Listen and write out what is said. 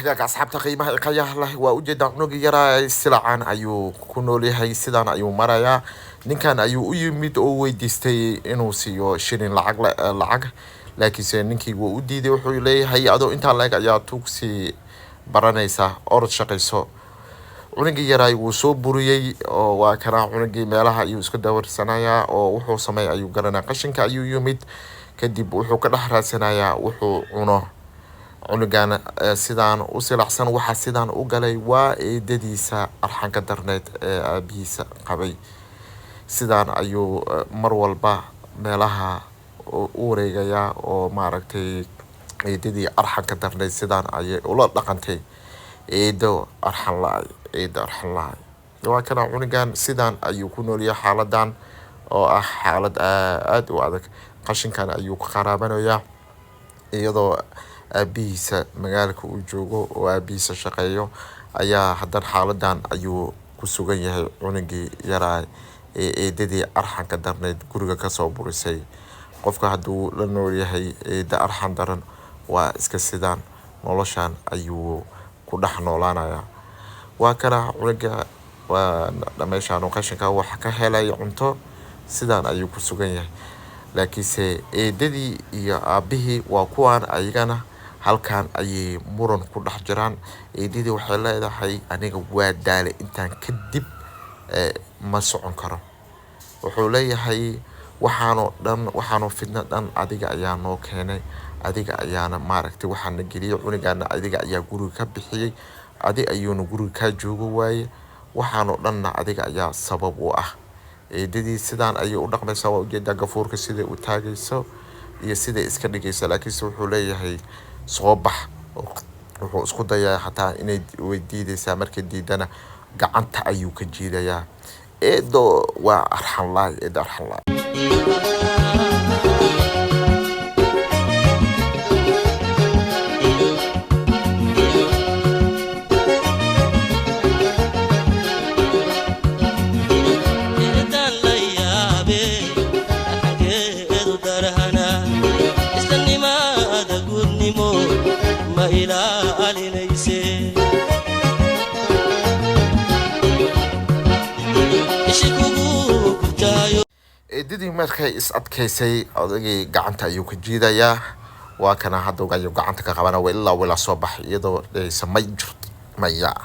Hagaag, asxaabta qiimaha iqayaha leh, waa ujeedaa cunuga yaraa silacan ayuu ku noolyahay, sidaan ayuu marayaa. Ninkan ayuu u yimid oo weydiistay inuu siiyo shilin lacag lacag, laakiinse ninkii wuu u diiday. Wuxuu leeyahay, "Adoo intaa leeg ayaa tuugsi baranaysa, orod shaqayso." Cunugii yaraay wuu soo buriyey oo waa kana cunugii meelaha ayuu iska dawarsanayaa oo wuxuu sameey ayuu garanaa. Qashinka ayuu yimid, kadib wuxuu ka dhex raadsanayaa wuxuu cuno. Cunugan sidaan u silacsan, waxaa sidaan u galay waa eedadiisa arxanka darneed ee aabihiisa qabay. Sidaan ayuu mar walba meelaha u wareegayaa oo maaragtay eedadii arxanka darneyd sidaan ayay ula dhaqantay. Eedo arxan la-ay, eedo arxan la-ay. Waa kana cunugan sidaan ayuu ku noolyahay, xaaladan oo ah xaalad aada u adag. Qashinkan ayuu ku qaraabanayaa iyadoo aabihiisa magaalka uu joogo oo aabihiisa shaqeeyo ayaa haddana xaaladan ayuu ku sugan yahay cunugii yaraa ee eedadii arxanka darneyd guriga kasoo burisay. Qofka hadduu la nool yahay eeda arxan daran, waa iska sidaan, noloshan ayuu ku dhex noolaanayaa. Waa kana cunuga, waa meeshaan qashinka wax ka helay cunto, sidaan ayuu ku sugan yahay. Laakiinse eedadii iyo aabihii waa kuwaan, ayagana halkan ayay muran ku dhex jiraan. Eedadii waxay leedahay, "Aniga waa daalay, intaan kadib ma socon karo." Wuxuu leeyahay, "Waxaanoo dhan, waxaanoo fidno dhan adiga ayaa noo keenay, adiga ayaana maaragtay waxaana geliyay, cunugana adiga ayaa guriga ka bixiyey, adi ayuuna guriga kaa joogo waaye, waxaanoo dhanna adiga ayaa sabab u ah." Eedadii sidaan ayay u dhaqmaysaa. Waa ujeedaa gafuurka siday u taagayso iyo siday iska dhigayso. Laakiinse wuxuu leeyahay, "Soo bax." Wuxuu isku dayaa xataa inay way diidaysaa. Markay diidana gacanta ayuu ka jiidayaa. Eedo waa arxan laay, eedo arxan laay. Eedaan la yaabe, arxankeedu darhana, islanimada guudnimo ma ilaalinayse? Ishi kugu gubtaayo. Eedadii markay is adkaysay, odagii gacanta ayuu ka jiidayaa. Waa kana hadda ayuu gacanta ka qabana, ilaa wilaa soo bax, iyadoo dhehaysa, "May jirto, maya."